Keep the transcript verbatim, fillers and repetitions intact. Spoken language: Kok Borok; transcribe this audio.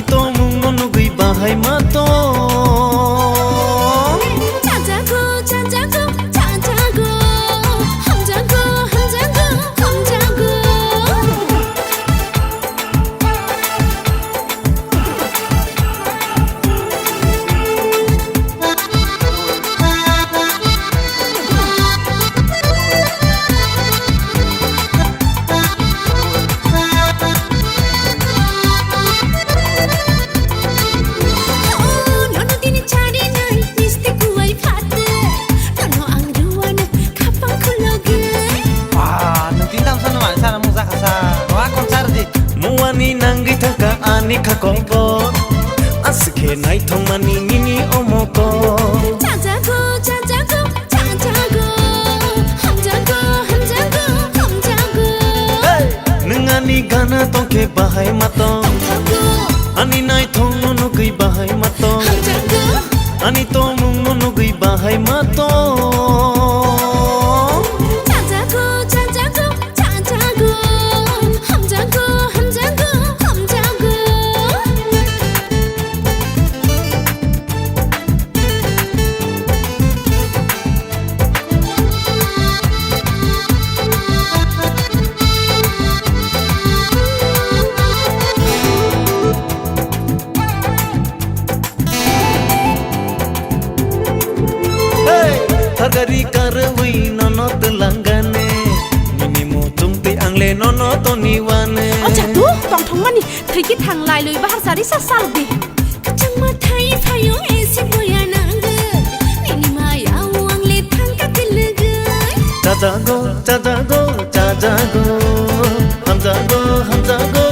Tongmungno nugwi bahai ma tong. Chajago, chajago, chajago. Hamjago, hamjago, hamjago. Nono tini chari nai, misti kuwai phate. Nono ang ruwan khapang khulogwi. Ah, nwng tini tamsa nung ani sana mung jakha sa. Wa kon char di. Muani nangwi thangkha ani khakolgo. Aswk khe naithokmani nini omoko. Chajago, chajago, chajago. Hamjago, hamjago, hamjago. Hey! Nwng ani gana tongkhe bahai ma tong. Tongthogo. Ani naithokno nugwi bahai ma tong. Hamjago. Ani tongmungno nugwi bahai ma tong. Chajago, chajago, chajago. Hamjago, hamjago, hamjago. Hey, thar gari karwi nono twlangane, nini muchung twi angle nono toniwane. O jadu, tongthokmani thwiki thang lailwi bahar sari sa saldi. Kwchangma thai phaio esi boya nangwi, nini maya o angle thangka kwlwgwi. Chajago, chajago, chajago, hamjago, hamjago.